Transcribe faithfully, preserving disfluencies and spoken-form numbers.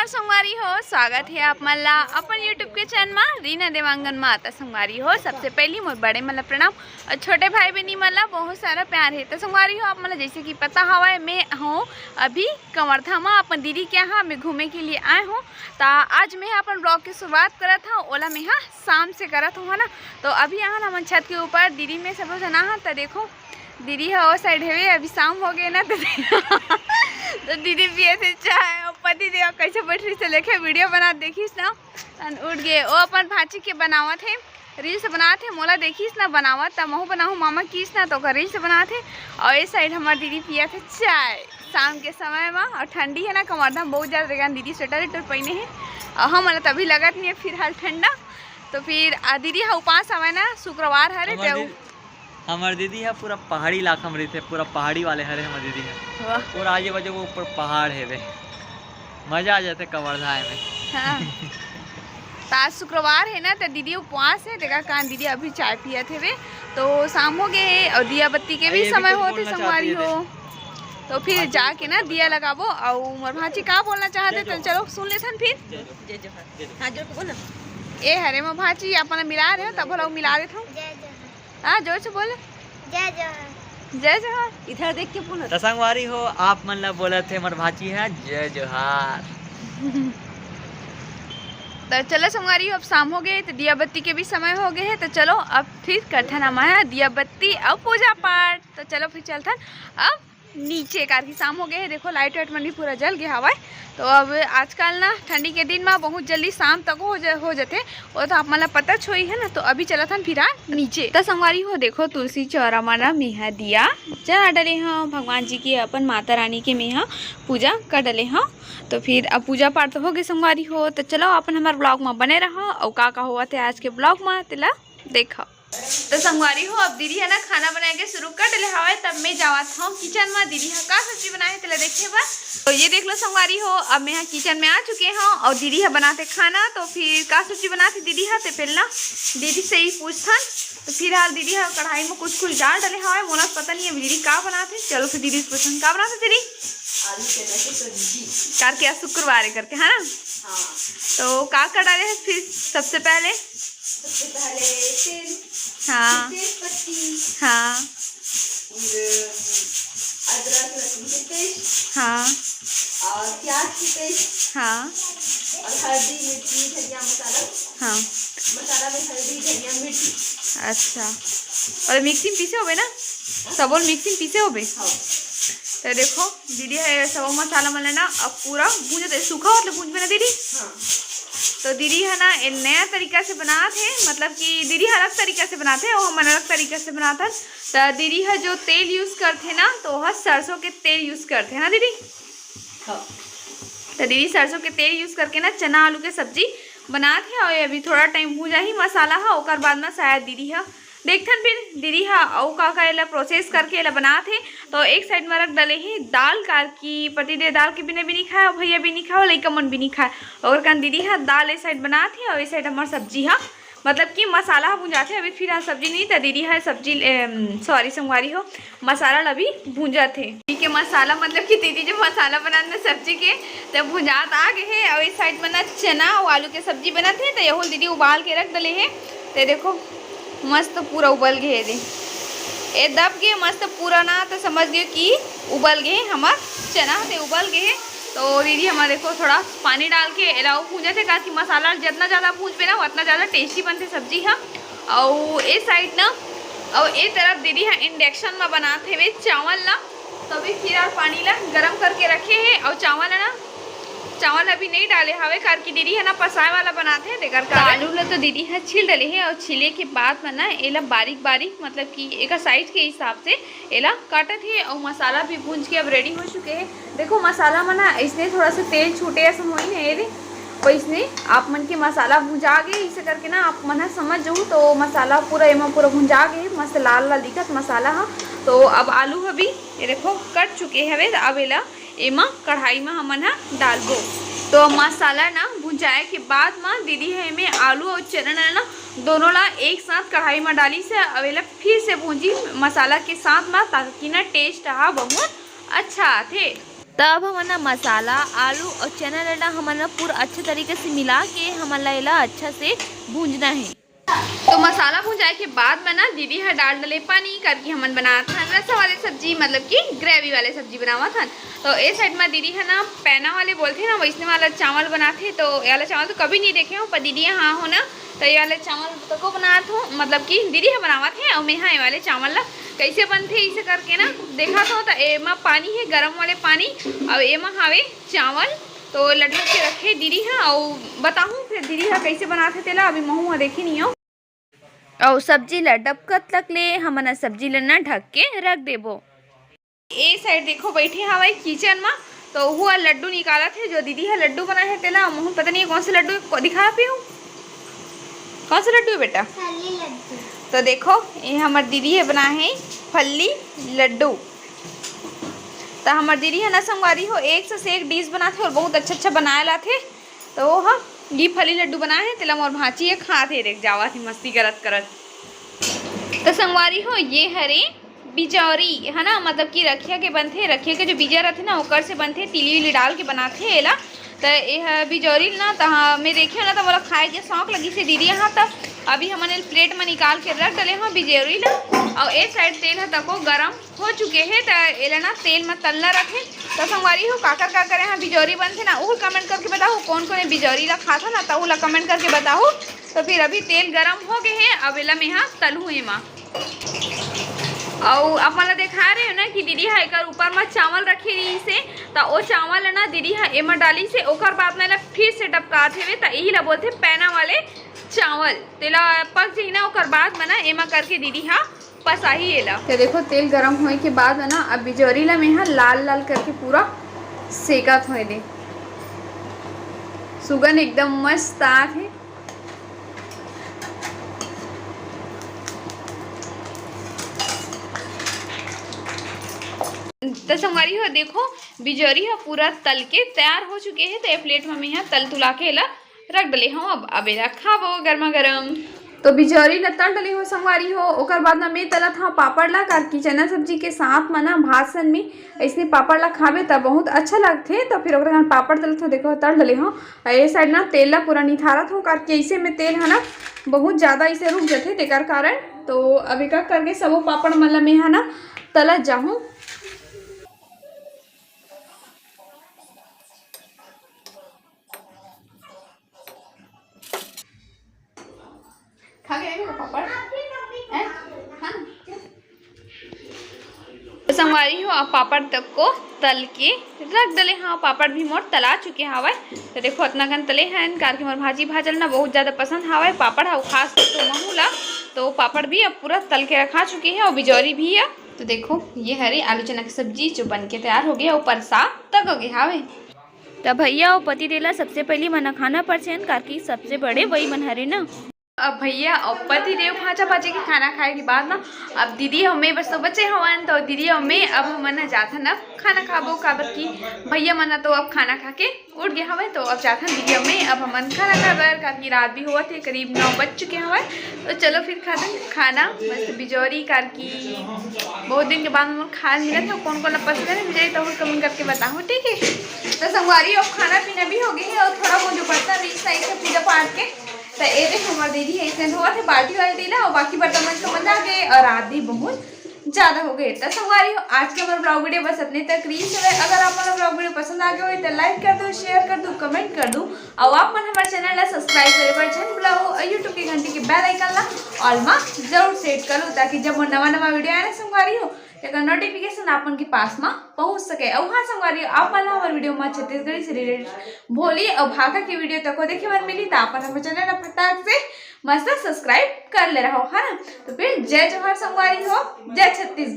संगवारी हो, स्वागत हे आप मन ला अपन YouTube के चैनल मा, रीना देवांगन मा। त संगवारी हो, सबसे पहली मोर बड़े मन ला प्रणाम और छोटे भाई बहिनी मन ला बहुत सारा प्यार हे। त संगवारी हो, आप मन ला जैसे कि पता हवय, मैं हूँ अभी कवर्धा मा अपन दीदी के यहाँ मैं घूमे के लिए आए हूँ। त आज मैं अपन vlog के शुरुआत करत हूँ, ओला मैं हा शाम से करत हूँ, है ना। तो अभी यहाँ हमन छत के ऊपर दीदी में सबो जना हा, त देखो दीदी ह ओ side हवे, अभी शाम हो गए ना, तो तो दीदी पिए थे चाय, और पति देव कैसे बैठ रही से लेके वीडियो बना देखिस ना, अन उठ गए। ओ अपन भांची के बनावत हे, reels बनात हे, मोला देखिस ना बनावत, त महू बनाहू मामा किस ना, तो ओकर reels बनात हे। और इस side हमार दीदी पिया थे चाय शाम के समय मा, और ठंडी है ना, कमरधा में बहुत ज्यादा, देखा दीदी स्वेटर वेटर पहने है, और हम वाला तभी लगत नहीं है फिलहाल ठंडा। तो फिर आ, दीदी हा उपास हवे ना, शुक्रवार हरे, हमर ते दीदी, हमर दीदी ह पूरा पहाड़ी इलाका में रहिथे, पूरा पहाड़ी वाले हरे हमर दीदी ह। वाह। पूरा आजू बाजू वो ऊपर पहाड़ हेवे, मजा आ जाथे कवर्धा आए में। हाँ। त आज शुक्रवार है ना, त दीदी उपवास है, देखा कान दीदी अभी चाय पियत हेवे, तो शाम हो गए है और दिया बत्ती के भी अरे, अभी समय कुछ होते बोलना संगवारी चाहती है हो। तो फिर हाँ, जाके ना दिया लगाबो, और मोर भांची का बोलना चाहते, तो चलो सुन लेथन फिर। जय जोहार। हाँ, जोर के बोल ना। ए हरे मोर भांची, अपन मिला रहे हो, तब भला मिला देथन। जय जोहार। हाँ, जोर से बोल। जय जोहार। जय जोहार। इधर देख के बोलो। त संगवारी हो, आप मन ला बोलत हे मोर भांची है, जय जोहार। तो चलो संगवारी हो, अब शाम हो गए, तो दिया बत्ती के भी समय हो गए है। तो चलो अब फिर करथन हमन ह दिया बत्ती और पूजा पाठ। तो चलो फिर चलथन अब नीचे, कार की शाम हो गए है। देखो लाइट वाइट मन भी पूरा जल गया हवाए। तो अब आजकल ना ठंडी के दिन में बहुत जल्दी शाम तक हो जा, हो जाथे। वो तो आप मन ला पता छोई है ना। तो अभी चलत हन फिर आ नीचे। त संगवारी हो, देखो तुलसी चौरा मा ना मेहा दिया जला डले हव भगवान जी के, अपन माता रानी के मेहा पूजा कर डले हव। तो फिर अब पूजा पाठ तो हो गए संगवारी हो, तो चलो अपन हमार vlog मा बने रहो, और का का हुआ थे आज के vlog मा तेला देखो। तो संगवारी हो, अब दीदी है ना खाना बनाए के शुरू कर डले हवे, तब मैं जावत हूँ किचन में। दीदी हा का सब्जी बनाए हे तेला देखे बर। तो ये देख लो संगवारी हो, अब मैं यहाँ किचन में आ चुके हूँ और दीदी हा बनाथे खाना। तो फिर का सब्जी बनाथे दीदी हा, ते पहला दीदी से ही पूछथन। तो फिलहाल दीदी हा कढ़ाई में कुछ कुछ डाल डले हवे, मोला पता नहीं है दीदी का बनाथे। चलो फिर दीदी से पूछथन का बनाथे दीदी। आलू चना के सब्जी। करके आज शुक्रवार है करके, है ना? हाँ। तो का का डाले है फिर सबसे पहले? सबसे पहले तेल, हाँ। तेज पत्ती, हाँ। फिर अदरक लहसुन के पेस्ट, हाँ। और प्याज की पेस्ट, हाँ। और हल्दी, मिर्ची, धनिया मसाला। हाँ। मसाला में हल्दी, धनिया, मिर्ची। अच्छा, और मिक्सी में पीसे होबे ना? सबो मिक्सी में पीसे होबे? हाँ। तो देखो दीदी है सब मसाला मन ला ना अब पूरा भूंजत हे, सूखा होत ले भूंजबे ना दीदी? हाँ। तो दीदी है ना ए नया तरीका से बनात हे, मतलब कि दीदी ह अलग तरीका से बनात हे और हमन अलग तरीका से बनात हन। तो दीदी ह जो तेल use करथे ना, तो ओह सरसों के तेल use करथे ना दीदी? हाँ। तो दीदी सरसों के तेल use करके ना चना आलू के सब्जी बनात हे और अभी थोड़ा टाइम भूंजाही मसाला ह, ओकर बाद में शायद दीदी ह देखथन फिर दीदी हा अउ का का एला प्रोसेस करके एला बनात हे। तो एक साइड में रख डले हे दाल, कार की पतिदेव दाल के बिना भी नहीं खाए, भैया भी नहीं खाए, लइका मन भी नहीं खाए। ओकर कारण दीदी हा दाल ए साइड बनात हे अउ ए साइड हमर सब्जी हा, मतलब कि मसाला हा भुंजात हे। अभी फिलहाल सब्जी नहीं, त दीदी हा सब्जी, सॉरी संगवारी हो, मसाला ला भी भूंजत हे। ठीक है, मसाला मतलब कि दीदी जो मसाला बनात ना सब्जी के, त भुंजात आ गए हे। अउ इस साइड में ना चना अउ आलू के सब्जी बनत हे, त यहू दीदी उबाल के रख डले हे। ते देखो मस्त पूरा उबल गए हे दे, ए दब गए मस्त पूरा ना, त समझ गए कि उबल गए हे हमर चना, ते उबल गए हे। तो दीदी हमर देखो थोड़ा पानी डाल के एला अउ भूंजत हे, काकि मसाला जितना ज़्यादा भूंजबे ना उतना ज़्यादा टेस्टी बनथे सब्जी हा। अउ ए साइड ना, अउ ए तरफ दीदी हा इंडक्शन में बनात हेवे चावल ला। तो अभी फिलहाल पानी ला गरम करके रखे हे अउ चावल ला ना, चावल अभी नहीं डाले हवे, कार की दीदी हा ना पसाए वाला बनात हे, तेकर कारण। आलू ला तो दीदी हा छील डले हे अउ छीले के बाद में ना एला बारीक बारीक, मतलब कि एकर साइज के हिसाब से एला काटत हे अउ मसाला भी भूंज के अब रेडी हो चुके हे। देखो मसाला में ना इसने थोड़ा सा तेल छूटे असन होई ना, ये दे वैसने आप मन के मसाला भुंजा गे, इसे करके ना आप मन ह समझ जाहू। तो मसाला पूरा एमा पूरा भुंजा गे, मस्त लाल लाल दिखत मसाला ह। तो अब आलू ह भी ये देखो कट चुके हवे, अब एला एमा कढ़ाई म हमन ह डालबो। तो मसाला ना भुंजाए के बाद म दीदी ह एमे आलू अउ चना ना दोनों ला एक साथ कढ़ाई म डालिस हे। अब एला फिर से भूंजी मसाला के साथ म, ताकि ना टेस्ट ह बहुत अच्छा आथे। त अब हमन ना मसाला, आलू अउ चना ल ना हमन ला पूरा अच्छा तरीके से मिला के हमन ला एला अच्छा से भूंजना हे। तो मसाला भुंजाए के बाद में ना दीदी ह डाल डले पानी, काबर कि हमन बनात हन रसा वाले सब्जी, मतलब कि ग्रेवी वाले सब्जी बनावत हन। तो ए साइड में दीदी ह ना पैना वाले बोलथे ना, वैसने वाला चावल बनाथे। तो ये वाला चावल तो कभी नहीं देखे हो, पर दीदी यहाँ हो ना, तो ये वाले चावल तको बनात हो, मतलब कि दीदी ह बनावत हे, अउ मैं हा ये वाले चावल ला कैसे बनथे इसे करके ना देखत हो। तो एमा पानी हे, गरम वाले पानी, अउ एमा हावे चावल। तो लड्डू के रखे दीदी ह, अउ बताहूँ फिर दीदी ह कैसे बनाथे तेला, अभी महू ह देखे नहीं हो। अउ सब्जी ला डबकत तक ले हमन ह सब्जी ला ना ढक के रख देबो। ए साइड देखो, बैठे हवय किचन मा, तो वो लड्डू निकालत हे, जो दीदी ह लड्डू बनाए हे तेला। महू पता नहीं कौन से लड्डू को दिखा पीहू, कौन से लड्डू है बेटा? फली लड्डू। तो देखो, ये हमर दीदी ह बनाए हे फली लड्डू। तो हमर दीदी ह ना संगवारी हो, एक से एक डिश बनाथे अउ बहुत अच्छा अच्छा बनाए लाथे। तो वो ह ये फली लड्डू बनाए हे, तेला मोर भांची ह खात हे, देख जावत हे मस्ती करत करत। तो संगवारी हो, ये हरे बिजौरी है ना, मतलब कि रखिया के बनथे, रखिया के जो बीजा रथे ना, ओकर से बनथे, तिली उली डाल के बनाथे एला। तो ये ह बिजौरी ना, तो हाँ, मैं देखे हो ना, तो मोला खाए के शौक लगिस हे दीदी यहाँ। तो अभी हमन एल प्लेट में निकाल के रख डले हो बिजौरी ला। अउ ए साइड तेल ह तको गरम हो चुके हे, त एला ना तेल म तलना रथे। त संगवारी हो, काकर काकर यहाँ बिजौरी बनथे ना, उहू कमेंट करके बताहू। कौन कौन ये बिजौरी ला खाथो ना, त उहू ला कमेंट करके बताहू। तो फिर अभी तेल गरम हो गए हे, अब एला मेहा तलहूँ एमा। अउ आप मन ला देखा रहे हो ना कि दीदी हा एकर ऊपर म चावल रखे रहिस हे, त ओ चावल ला ना दीदी हा एमा डालिस हे, ओकर बाद में एला फिर से डबकात हेवे, त यही ला बोलथे पैना वाले चावल। तेला पक जाही ना, ओकर बाद में ना एमा करके दीदी हा पसाही एला। तो देखो, तेल गरम होए के बाद ना अब बिजौरी ला मेहा लाल लाल करके पूरा सेकत होए दे। सुगंध एकदम मस्त आत हे। तो संगवारी हो, देखो, बिजौरी ह पूरा तल के तैयार हो चुके हे। तो ये प्लेट में मेहा तल तुला के एला रख डले हूँ। अब, अब एला खाबो गरमा गरम। तो बिजौरी ला तल डले हो संगवारी हो, ओकर बाद ना मैं तलत हूँ पापड़ ला, काबर कि चना सब्जी के साथ में ना भात सन में ऐसने पापड़ ला खाबे त बहुत अच्छा लगथे। तो फिर ओकर कारण पापड़ तलत हूँ, देखो तल डले हूँ। अउ ये साइड ना तेल ला पूरा निथारत हूँ, काबर कि ऐसे में तेल है ना बहुत ज़्यादा ऐसे रुक जाथे, तेकर कारण। तो अब एक एक करके सबो पापड़ मन ला मैं है ना तलत जाहूँ। खा गए हो पापड़? हैं? हाँ। तो संगवारी हो, अब पापड़ तक को तल के रख डले। हाँ, पापड़ भी मोर तला चुके हावय। तो देखो, अतना कन तले हैं, काबर कि मोर भाजी भाजल ना बहुत ज़्यादा पसंद हावय पापड़ हा, खास कर तो महू ला। तो पापड़ भी अब पूरा तल के रखा चुके हैं अउ बिजौरी भी है। तो देखो, ये हरे आलू चना की सब्जी जो बन के तैयार हो गया, ऊपर साग तक हो गया हावय। त भैया अउ पति देव ला सबसे पहिली मना खाना परछेन, काबर कि सबसे बड़े वही मन हरे ना। अब भैया अउ पति देव भांचा भांची के खाना खाए के बाद ना, अब दीदी अउ मैं बस तो बचे हवन। तो दीदी अउ मैं अब हमन ह जाथन अब खाना खाबो, काबर कि भैया मन तो अब खाना खा के उठ गए हवय। तो अब जाथन दीदी अउ मैं, अब हमन खाना खाए बर, काबर कि रात भी होवत हे, करीब नौ बज चुके हवय। तो चलो फिर खाथन खाना, मस्त बिजौरी, काबर कि बहुत दिन के बाद हमन खाए मिलत हे। कौन कौन ला पसंद है बिजौरी, तो कमेंट करके बताओ, ठीक है। तो संगवारी, अब खाना पीना भी हो गई है अउ थोड़ा बहुत जो बर्तन रही सही से पूजा पाठ के, तो ये देख हमारे दीदी है, इसने धोवत है बाल्टी वाल्टी ला, अउ बाकी बर्तन मन तो मंजा गए अउ रात भी बहुत ज्यादा हो गए। तो संगवारी हो, आज के हमारा ब्लॉग वीडियो बस इतने तक रही है। अगर आप हमारा ब्लॉग वीडियो पसंद आ गया हो तो लाइक कर दो, शेयर कर दो, कमेंट कर दो, अउ आप मन हमारे चैनल ला सब्सक्राइब करे बर झन भुलाओ अउ YouTube के घंटी के बेल आइकन ला ऑल मा जरूर सेट करो, ताकि जब मोर नवा नवा वीडियो आए ना संगवारी हो, तेकर नोटिफिकेशन आप मन के पास मा पहुंच सके। अउ हाँ संगवारी, आप मन ला हमर वीडियो मा छत्तीसगढ़ी से रिलेटेड भोली अउ भाखा के वीडियो तको देखे बर मिली, त आप मन हमर चैनल ला फटाक से मस्त सब्सक्राइब कर ले रहो, है ना। तो फिर जय जोहार संगवारी हो, जय छत्तीसगढ़।